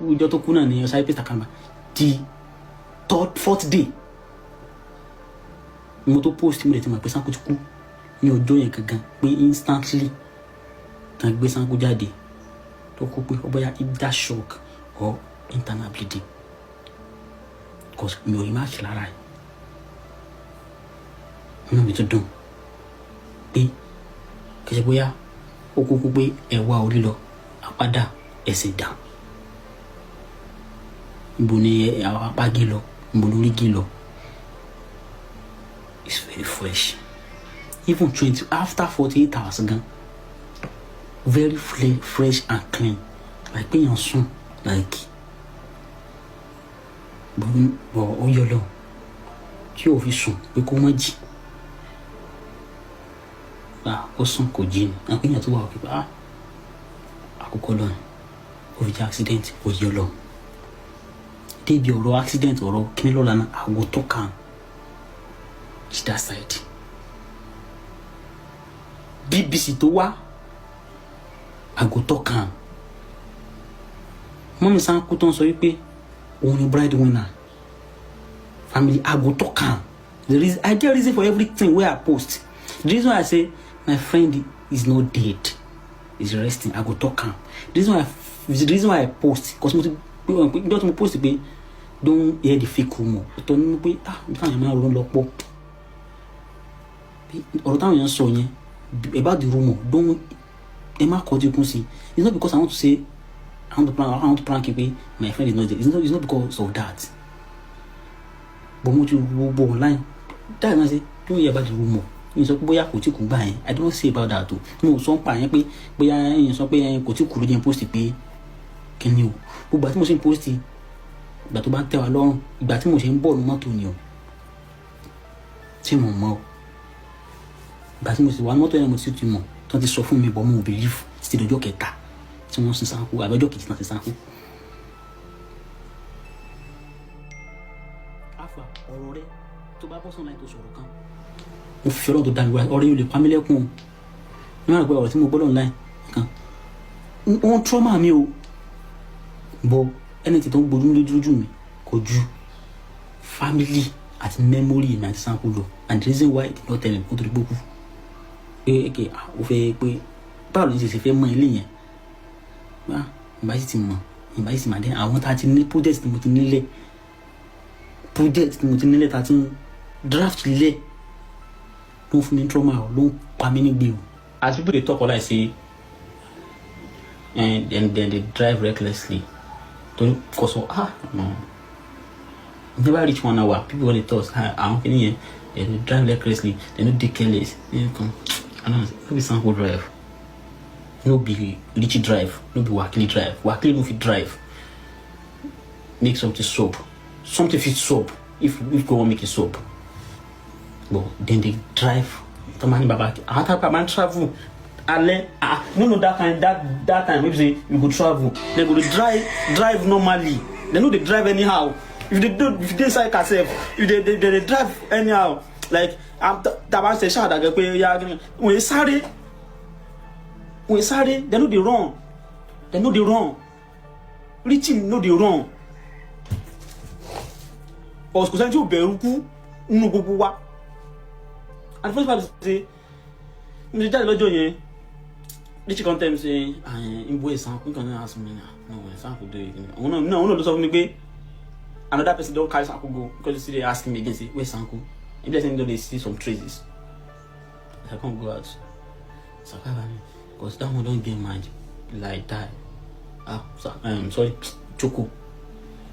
Ìjọ tó kú náà ni ọ̀sán paste account number. Di third, fourth day mo tó post, mo lè ti mọ̀ pé Sanko ti kú ní ọjọ́ yẹn gangan, pé instantly tàn gbé Sanko jáde tó kú, pé ó bóyá either shock or internal bleeding, 'cause mi ò rí má ṣe lára ẹ̀. Inú mi tó dùn pé kìí ṣe bóyá ó kúkú pé ẹ wá orí lọ, apá dà, ẹsẹ̀ dà, níbo ni àwọn apá gé lọ, níbo lórí gé lọ? It's very fresh, even 20 after 48 hours gan, very fresh and clean, like pé èèyàn sùn, like bọ̀ ó yọ lọ tí ò fi sùn pé kó má jí. Ah, ó sùn kò jí ni àwọn èèyàn tó wà òkè. Ah, àkókò lọ ni ó fi jẹ́ accident, ó yọ lọ débi ọ̀rọ̀ accident, ọ̀rọ̀ kíní lọ́la náà àgọ́ tó kàn that side. BBC tó wá àgọ́ tó kàn mummy Sanko tó ń sọ wípé òun ni breadwinner family, àgọ́ tó kàn. The reason I get, reason for everything wey I post, the reason why I say my friend is not dead, is resting, I go talk am. The reason why I post, 'cause mo ti pé ìjọ tí mo post pé don't hear the fake rumour, ọ̀tọ̀ nínú pé, ah, bí táwọn èèyàn máa ronú lọ pọ̀, ọ̀rọ̀ táwọn èèyàn sọ yẹn about the rumour, don't, ẹ má kọjú ikún sí. It's not because I want to say I want to prank you pé my friend is not dead. It's not because of that, but mo ti wo online that is why I say don't hear about the rumour. Mi sọ pé bóyá kò tí kú gbà yẹn, I don't say about that o. Mi ò sọ ń pa yẹn pé bóyá yẹn sọ pé kò tí kú ló jẹ́ post pé kíni o. Gbogbo àti mo ṣe ń post, ìgbà tó bá ń tẹ́ wa lọ́rùn, ìgbà tí mo ṣe ń bọ̀ ní mọ́tò ni o, tí mo mọ̀ o. Ìgbà tí mo sì wà ní mọ́tò yẹn, mo ti mọ̀ tí wọ́n ti sọ fún mi, bọ́ mo ò believe títí dọjọ́ kẹta tí wọ́n sin Sanko, àbí ọjọ́ kejì tí wọ́n sin Sanko. Afa ọ̀rọ̀ rẹ tó bá bọ́ sọ̀nà ètò sọ̀rọ̀ kan, mo fi ọlọ́run tó dá mi wá, ọ̀rẹ́ yóò lè pa mí lẹ́kùn o. Ní wọ́n rẹ̀ pé ọ̀rọ̀ tí mo gbọ́dọ̀ online kan wọ́n trauma mi o, bọ́ ẹni tí tó ń gbojú lójú mi kò ju family àti memory mi àti Sanko lọ. And the reason why he did not tell me kó tó di gbókù pé eke ó fẹ́ pé báwo ló ń ṣe fẹ́ mọ ilé yẹn. Ah, ìbá sì ti mọ̀, ìbá sì ti mà dé àwọn tá a ti ní project tí mo ti nílẹ̀, project tí mo ti nílẹ̀, tá a ti ń draft lẹ̀, ló ń fún mi trauma o, ló ń pa mí nígbè o. As people dey talk online say and then they drive recklessly torí kò ah, no, never reach one hour, people wey dey talk, ah, àwọn kìíní yẹn, they dey drive recklessly, they no dey careless. I no be Sanko drive, no be Richie drive, no be Wakili drive. Wakili no fit drive make something sup. Something fit sup if God wan make e sup, but dem dey drive tọ́mọ ní baba àwọn tá a máa ń travel alẹ́. Ah, no, know that kind, that time wey be say you go travel, dem go dey drive normally. Dem no dey drive anyhow. If they do, if you dey inside car sef, if they dey drive anyhow, like taba ṣe ṣáàdàgẹ pé ya wọ́n yé sáré, wọ́n yé sáré. Dem no dey run, dem no dey run. Richie no dey run. Kò sẹ́ni tí ò bẹ̀rù kú nínú gbogbo wa. And the first part say mo ṣe jáde lọ́jọ́ yẹn, Richie come tell me say n bo Sanko nǹkan náà, ask me na no Sanko dey. Òun náà ló sọ fún mi pé another person don carry Sanko go, because he still dey ask me again say where Sanko. If person don dey see some traces, I come go out Saka me, 'cause that one don get mind like die. Ah, sorry, Choko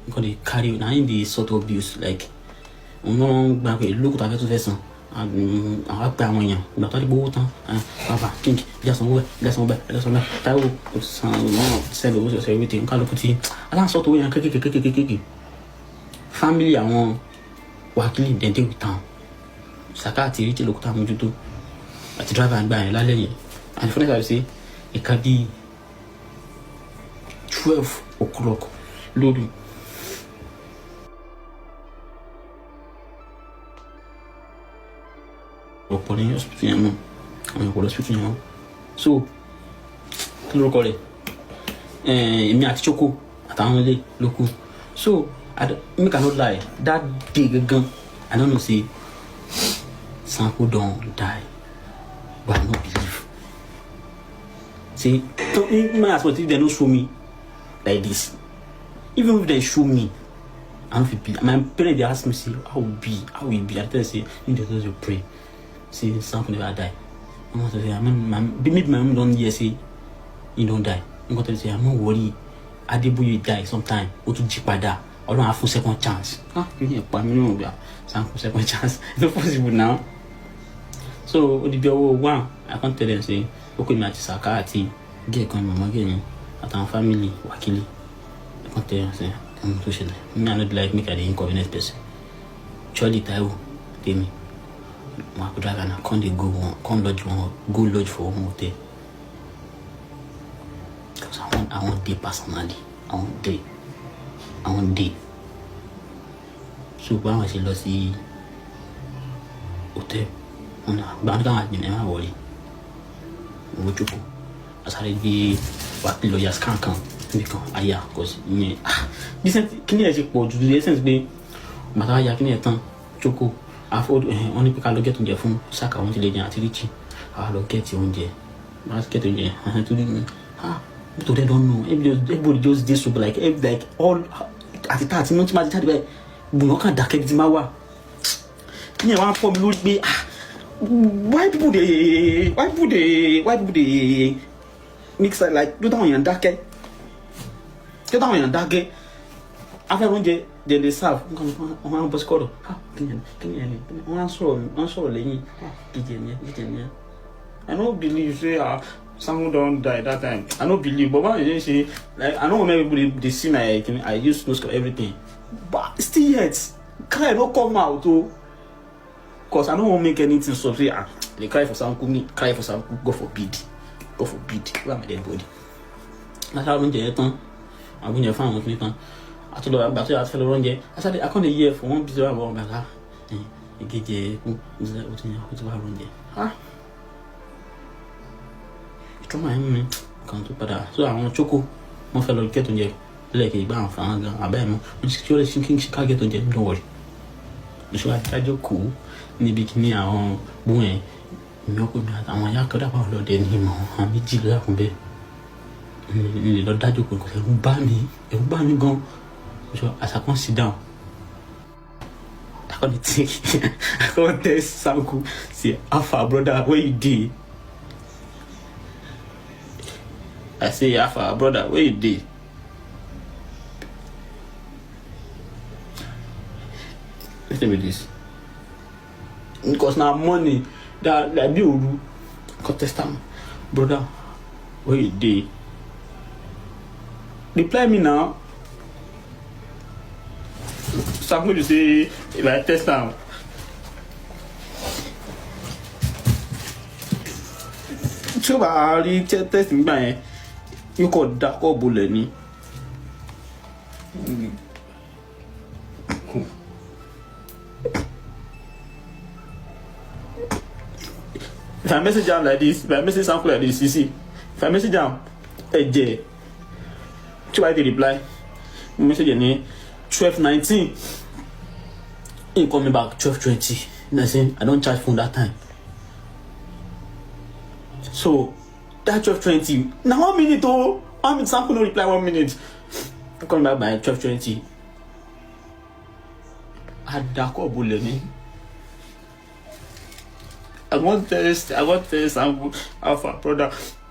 nǹkan dey carry na him dey sort of bills, like òun náà gba pé lókùtà fẹ́ tó fẹ́ san, àwọn àpẹ àwọn èèyàn. Ìgbà tó dé gbowó tán, bàbá king ìjà sanwó ẹ, ìjà sanwó bẹ, ìjà sanwó bẹ. Táíwò ó ti san náà, send owó ṣẹṣẹ, everything. Kálukú tí aláǹsọ tó yàn kékèké kékèké, family àwọn Wakili dem dey with am. Saka àti Richie lókùtà mójútó àti driver gbà yẹn lálẹ́ yẹn. And the funny thing say, ìka bíi 12 o'clock lóru, ọ̀pọ̀ ní hospital yẹn mọ́, àwọn èèyàn kò lọ hospital yẹn mọ́. So kí lórúkọ rẹ̀, èmi àti Choko àtàwọn Àtàwọn ilé ló kù. So I make I no lie, that day gangan I no know say Sanko don die, but I no believe say so in my as much if dem no show me like this, even if dem show me, I no fit believe. My parents dey ask me say how e be, how e be. I tell them say make dem just dey pray say Sanko never die. My mama say, maybe my mom don hear say he don die. Mo tell say, I'm not worry, Adeboye die sometime, ó tún jí padà, Ọlọ́run á fún second chance. Ah, kí ni ẹ̀pà mi náà gbà Sanko second chance? It's not possible now. So ó di bí ọwọ́ 1, I come tell them say ó pè mí àti Saka àti gẹ́ẹ̀ kan, mọ̀mọ́ gẹ́ẹ̀ yẹn àtàwọn family Wakili. I come tell them say ọmọ tó ṣẹlẹ̀, me, I no dey like make I dey inconvenience person. Charlie, Taiwo, tèmi wọn kó driver na come dey go one, come lodge one, go lodge for one hotel, because I wan dey personally, I wan dey. So báwọn ṣe lọ sí hotel wọn náà gba wọn káwọn àjìnà, ẹ má wọlé owó jókòó, asáré gbé Wakili lọ ya scan kan níbi kan àyà, cause ìyẹn, ah, decent kíní ẹ̀ ṣe pọ̀ jù the essence pé bàtà ya kíní ẹ̀ tán jókòó àfọ ẹ̀. Wọ́n ní pé ká lọ get oúnjẹ fún Saka, wọ́n ti lè jẹun àti Richie. Àwa lọ get oúnjẹ, bá get oúnjẹ ẹ̀ tó ní, ah, nítorí ẹ̀ don know, everybody just dey so like every, like all àti tá àti mú tí máa ti jáde báyìí, gbùnà kàn dákẹ́ bí ti máa wà. Kíní ẹ̀ wá ń fọ́ mi lórí pé, ah, why people dey mix like ló táwọn èèyàn dákẹ́, kí táwọn èèyàn dákẹ́ afẹ́ oúnjẹ dem dey serve nǹkan. Wọn á bọ́ sí kọ́dọ̀, ah, kí ni kí ni ẹni wọn á sọ̀rọ̀, wọn á sọ̀rọ̀ lẹ́yìn, ah, jíjẹ ni jíjẹ ni. I no believe say, ah, someone don die that time. I no believe, but báwo ni ṣe like I no wan make people dey see my kini. I use nose cover, everything, but still yet cry no come out o, cause I no wan make anything stop say, ah, dey cry for Sanku, me cry for Sanku. God forbid, God forbid. Where my dead body? Láti oúnjẹ yẹn tán, àwọn oúnjẹ fún àwọn kìnìún tán, àtúndọ̀ àgbà tó yà fẹ́ lọ oúnjẹ asáré akọ́ni yẹ fún wọn bí wọ́n wọ́n bàtà ìkejì ẹ̀ kú ó ti wá oúnjẹ. Ah, ìtumọ̀ ẹ̀ ń mi kan tó padà. So àwọn choko wọ́n fẹ́ lọ get oúnjẹ lẹ́ẹ̀kejì gbá àwọn fún gan abẹ́ ẹ̀ mọ́ wọ́n ti kí ó lè ṣe kí n ṣe ká get oúnjẹ. Don't worry, mo ṣe wá dájọ́ kú níbi kíní àwọn bóun ẹ̀ mi ọkọ mi àtàwọn ayá kan dàpọ̀ ọlọ́dẹ ní ìmọ̀ àwọn méjì ló yàkùn bẹ́ẹ̀ ní lọ dájọ́ kú. Kò ẹ̀rù bá mi, ẹ̀rù bá mi gan. So as I come sit down, I come dey think, I come text Sanku say, "How far, brother, where you dey?" I say, "How far, brother, where you dey?" Wetin be this? Because na money that like bí òru. I come text am, "Brother, where you dey? Reply me now." Sanku be say if I text am, tí ó bá rí text nígbà yẹn, yóò kọ́ dakọ́ bolẹ̀ ni. If I message am like this, if I message Sanku like this, you see, if I message am, ẹ̀jẹ̀ tí ó bá ti reply, mo message ẹ̀ ní 12:19, he call me back 12:20. And I say I don charge phone that time. So that 12:20 na 1 minute o, 1 minute. Sanku no reply 1 minute. He call me back by 12:20. Adakọ̀ bolẹ̀ ni. I wan test Sanku, "How far, brother,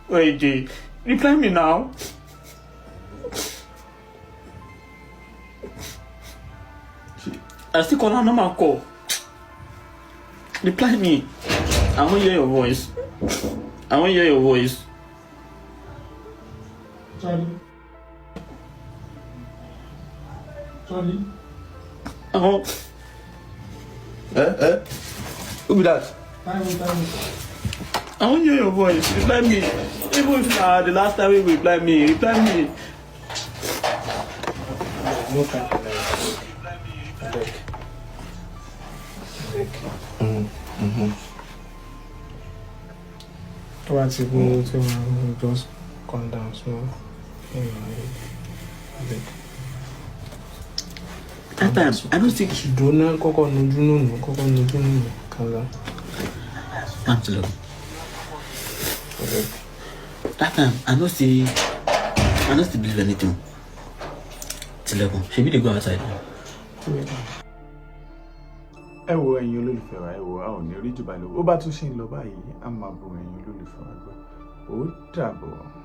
where you dey? Reply me now." I still call am normal call. "Reply me. I wan hear your voice. I wan hear your voice." Charlie. Charlie. I wan Eh? Eh? Who be that? Taiwo, Taiwo. I wan hear your voice. Reply me. Even if na the last time wey you reply me, reply me. No time for that. Abeg. Abeg. Tó bá ti mú tí wọ́n just calm down small. Abeg. That time I no see. Dúró ná, kọ́kọ́ nujú nùnú, kọ́kọ́ nujú nùnú. Calm down. Time ti lọ. Abeg. That time I no still believe anything. Tilẹ̀kùn, ṣebí dey go outside. Ẹ wo, ẹ̀yin olólùfẹ́ wa, ẹ wo, a ò ní rí jù báyìí lọ. Ó bá tún ṣe ń lọ báyìí, a máa bo ẹ̀yin olólùfẹ́ wa gbọ́. Ó dàbọ̀.